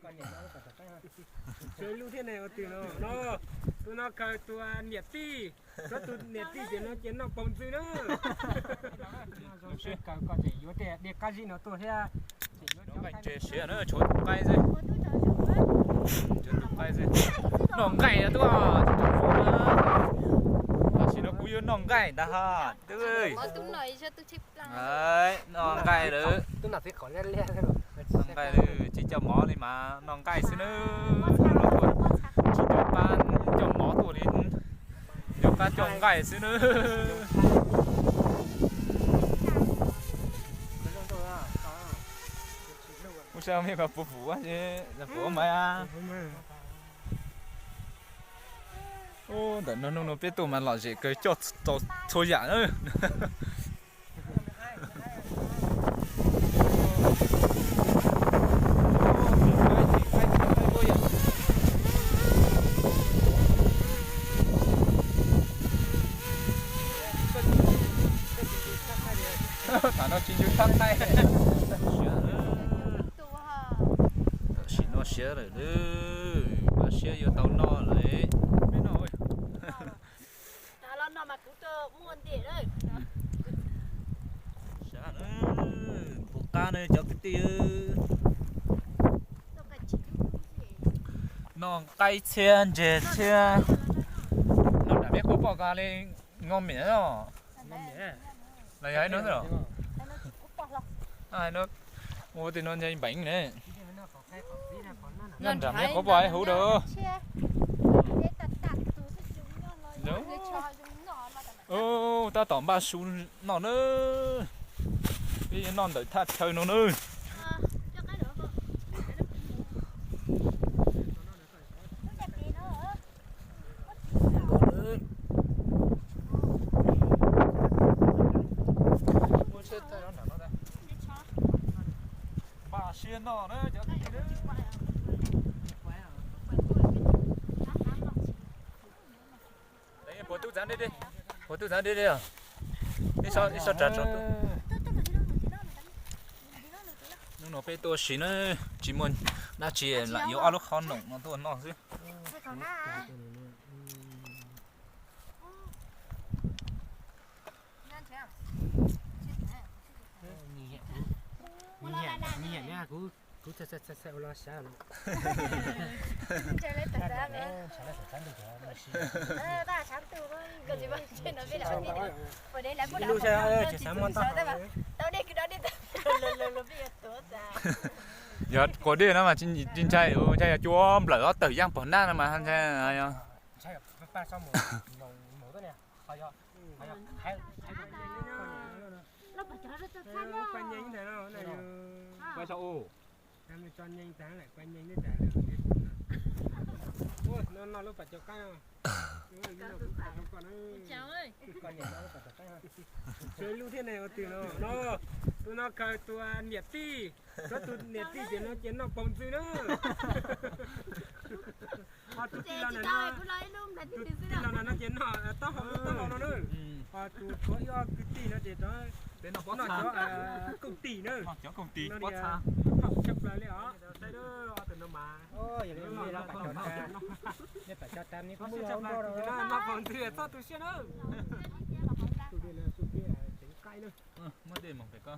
Tshuav ib lub thiab ne, ua twg no? No, tus no khaws tus niam tij, tshuav tus niam tij ces no ces noj paus ntxwg na. Khaws koj ces yuav tej dej qab zib no tuaj thiab. Nqaij ntse siav na, tshuav tus nqaij xwb. Tshuav tus nqaij xwb. Noj nqaij tuaj, tam sim no kuv yuav noj nqaij ntag ha. Noj nqaij lawm. Noj nqaij lawm, tsis coj mov li mas noj nqaij xwb nawb. Tsis nco qab coj mov tuaj li, nco qab coj nqaij xwb nawb. Ua saib mej puas fuv, puv mas. Ntawm no hnub no peb tuaj mas lom zem kawg, coj tau txhua yam na. Tam no tsis ncu tshab qaib. Tam sim no siav lawm, pab siab yuav tau noj lawm. Puas qab ne cov kwv tij? Noj qaib txhiab ntses txhiab. Noj nram meb quav poj ko li, ngo miam os. Los yog ib hnub xwb los? Ua tej no ntshe npeev ne. Noj nram meb quav poj ib huv rau. Tab tom npaj su noj na. Peb yuav noj ntawm thaj chaw no na. Npaj siab noj na cov kwv tij. Puas tub txav deb deb, puas tub txav deb deb os. Ib sab tsav tso. Hnub no peb tuaj ua si na, tsis muaj dab tsi lam yuav ob lub qhob noom no tuaj noj xwb. Kuv txhais txhais ua los xyav lawm. Yog quav dej no mas tsis ntshai, ntshai yog cua nplawm ob tawm yaaj pog nab no mas ntshai. Tshuav ib lub thiab ne, ua twg no? No, tus no khaws tus niam tij, tshuav tus niam tij ces no ces noj paus ntxwg na. Ho tus tij laug ntawm no, tus tij laug ntawm no ces noj taub hau lub taub hau no na. Ho tus tshuav ib ob kwv tij no ces rov noj cov kooj tis na. Noj tshaj plaws li os. Saib ob tug no mas. Noj paus ntxwg txhob tu siab na. Muab dej mus pem ko.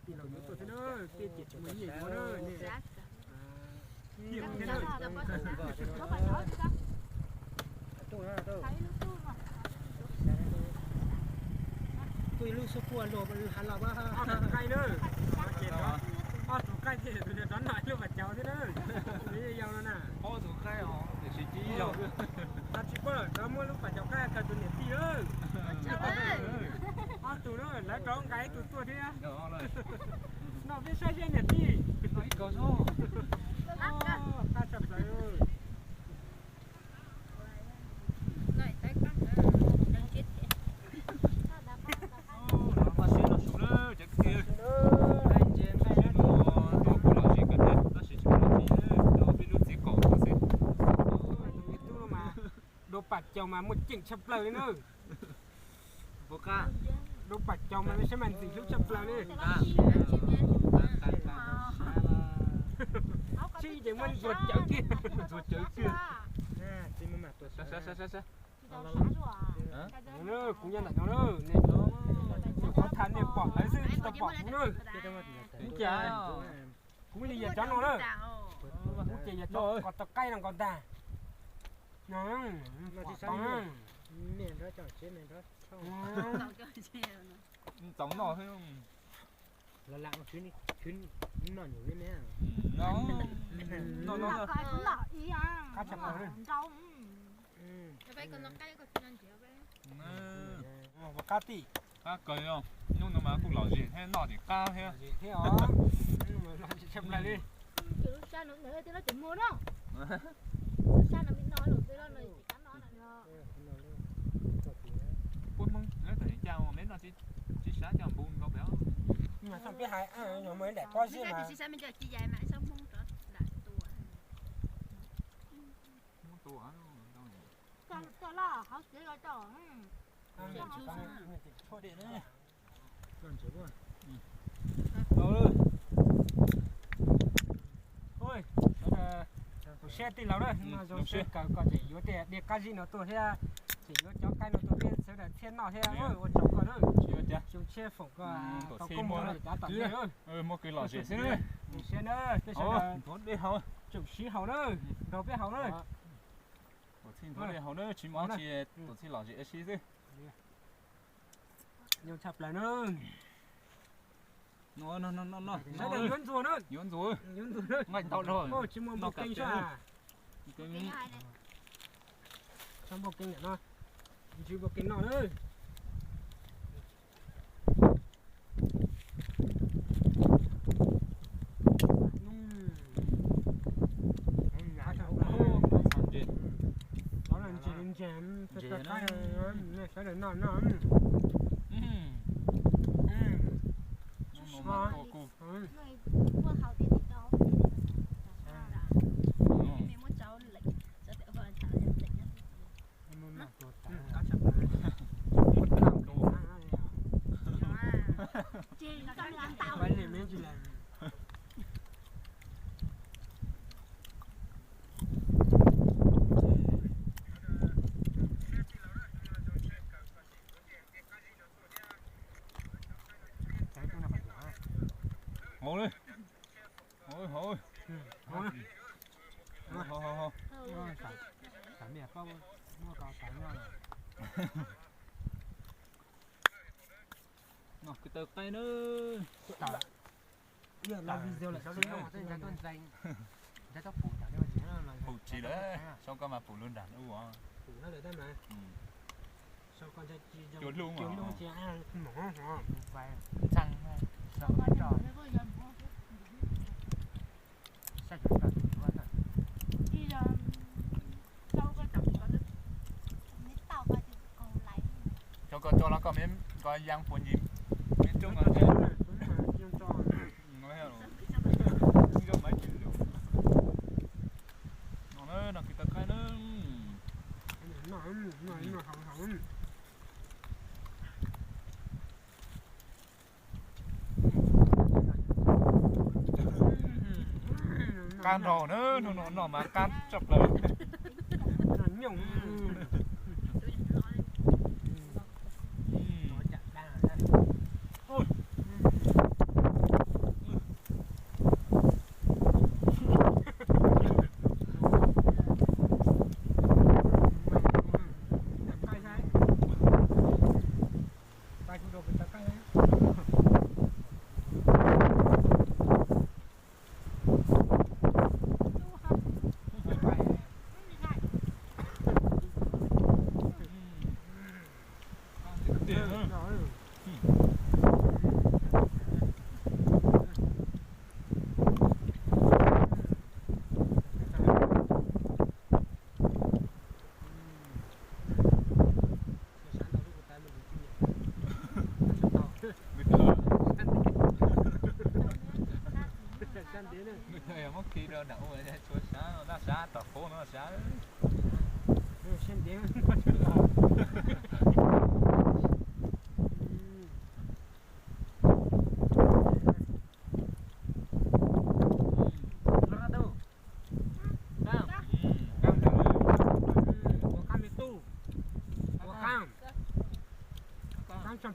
Tij laug yuav tuaj xwb na, peb ces tsis muaj nyiaj yuav na. Tuaj ib lub xub puab luaj hav los. Ob tug qaij na, ob tug qaij ces tus niag rov noj ib lub pas caus thiab na. Yau no na. Ob tug qaij os, tiam sis cia ib zaug. Tsis paub lawm, rov muab lub pas caus qaij khaws tus niam tij lawm. Ob tug na, lawv rov nqa ib tug tuaj thiab. Noj peb saib seb niam tij. Noj ib kaus xwb. Qab tshaj plaws. Tus no tuaj kuv los zem kawg thiab, tab sis tsis muaj dab tsi, coj peb lub txiv qaum tuaj xwb. Tus me tub no mas dua pas caus mas muaj ceem tshaj plaws li na. Dua pas caus mas saib mas ntxim hlub tshaj plaws li. Tsis ces muab ntxuag cawv kiag, ntxuag cawv kiag. Saib, saib, saib, saib. Kuv nyob ntawm no na, nej qhov thaj nej pom lawv xwb, tsis tau pom kuv na. Ua cas kuv li yog cov no na, kuv ces yog cov kom tau qaib no nkaus ntag. Txaus noj xwb. Noj, noj, noj. Qab tij, qab kawg, hnub no mas kuj lom zem thiab, noj tseem qab thiab. Lom zem thiab os. Lom zem tshaj plaws li. Ces lub sab no nws tej no tseem muag na. Sab no me no los tej no no tseem qab no na. Puab Hmoob lawv tam sim cas neb noj tsis sab coj npu nkaus pem. Peb hais yog muaj ib daim pob zeb mas. Hmoob tua. Coj loj hauv tsev los coj. Tus siab tij laug na, zoo siab kawg koj tseem yuav tej dej qab zib no tuaj thiab, tseem yuav cov qaib no tuaj peb sawv daws thiaj noj thiab. Ua tsaug koj na, zoo siab foom koj tau koob hmoov rau cov tom ntej. Muaj kev lom zem xwb. Zoo siab na, peb sawv daws tsuam sib haus na, nrog peb haus na. Tuam txhij nthuav dej haus na, tsis muaj dab tsi, tuam txhij lom zem ua si xwb. Zoo tshaj plaws na. Sawv daws yuav ntxuag na. Yuav ntxuag. Nqaij ntau dhau. Tsis muaj npua keeb sab. Tso npua keeb ntawm no. Ntsib npua keeb noj na. Ntses, ntses, sawv daws noj noj. Hauv li. Hauv, hauv. Hauv, hauv, hauv. Noj kwv taw qaib na. Pum tsis lawm, sau koj mas pum lub nram ub os. Cua hlub. Ntxhee. Sau koj tso los koj me koj yeeb puas ncig me rooj no. Noj kwv taw qaib na. Qab nrho na, hnub no noj mas qab tshaj plaws. Muab khi rau nram ub, tshuav sab, noj sab tom qub no sab.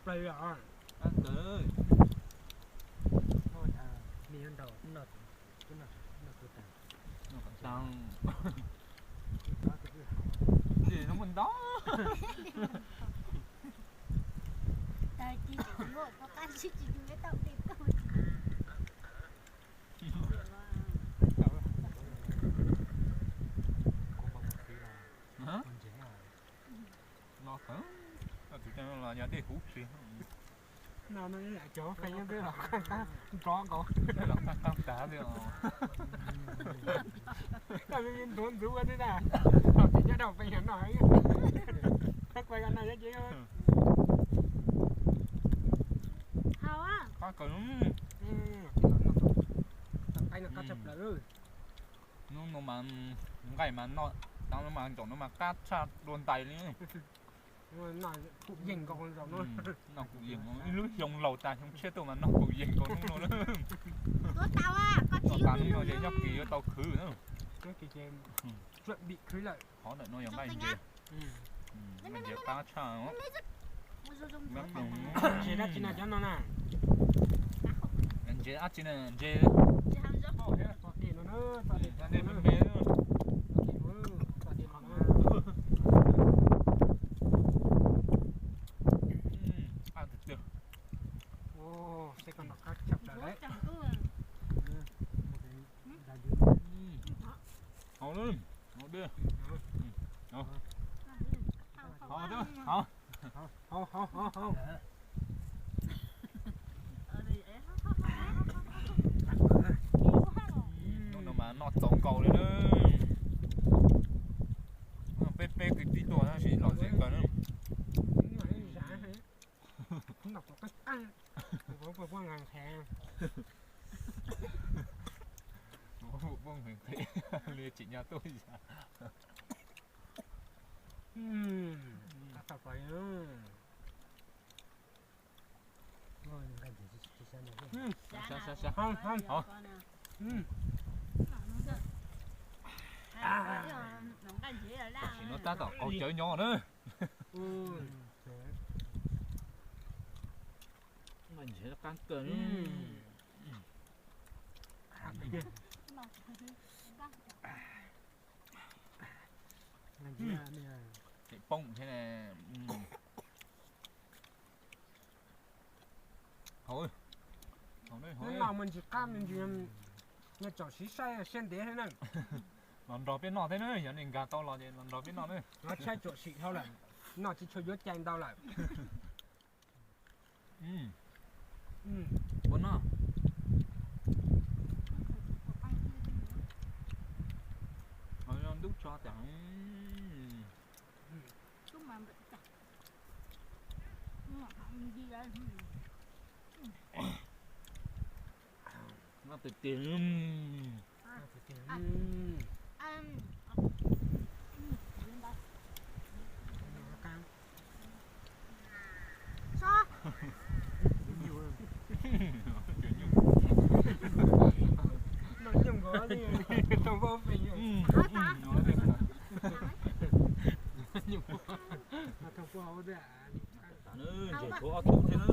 Plaws os. Ab, kawg. Nws yuav ntaus, noj, noj, noj tus tag. Noj kom tag. Nws no muaj ntau. Tag kis tsis muaj, koj qab tsis tsis tus neb tau dej tau. Hã? No kawg, tus no los yog dej huv tsis. No, no, cov feej nyob twb los qab nrov nkaus, los qab qab tag li os. Koj li ntuav ntxuv ua twb tag, los tsis nyob rau feej no. Koj kuaj no ces haus. Qab kawg. Tus qaib no qab tshaj plaws. Hnub no mas nqaij mas noj, tav no mas ntsaum no mas qab tshaj dua ntais li. Noj kuj yeej nkaus zaum no. Noj kuj yeej, ib lub xyoo laus tas xyoo tshiab tuaj mas noj kuj yeej nkaus hnub no na. Tuaj tas hnub no ces nyob kis yuav tau khwv na. Nyob kis ces tsuam bim khwv lawm. Qhov ntawm no yog nqaij ntses. Nqaij ntses qab tshaj. Ntses dab tsi na cov no na? Ntses dab tsi na? Ntses, txog dej no na, txog dej me me. Qab tiag tiag. Seb koj noj qab tshaj plaws lawm. Haus, haus dej. Haus, haus, haus. Hnub no mas noj txaus nkaus li na. Peb peb kwv tij tuaj tab sis lom zem kawg na. Peb nqhis li tsim nyog tuaj yam. Tam sim no tab tom qaug cawv nyob na. Nqaij ntses qab kawg. Tseem poob thiab ne. Hnub no mus ntsis qab me ntsis, nej tsom siv saib siab ntev thiab na. Los nrog peb noj thiab na, yog nej nkag tau los ces los nrog peb noj na. Los saib tsom sim dhau lawm, noj tsis tshua yuav cai ntau lawm. Puas noj? Ntub tso tas. Noj tiag tiag. Ntses tshuav ob tug thiab na.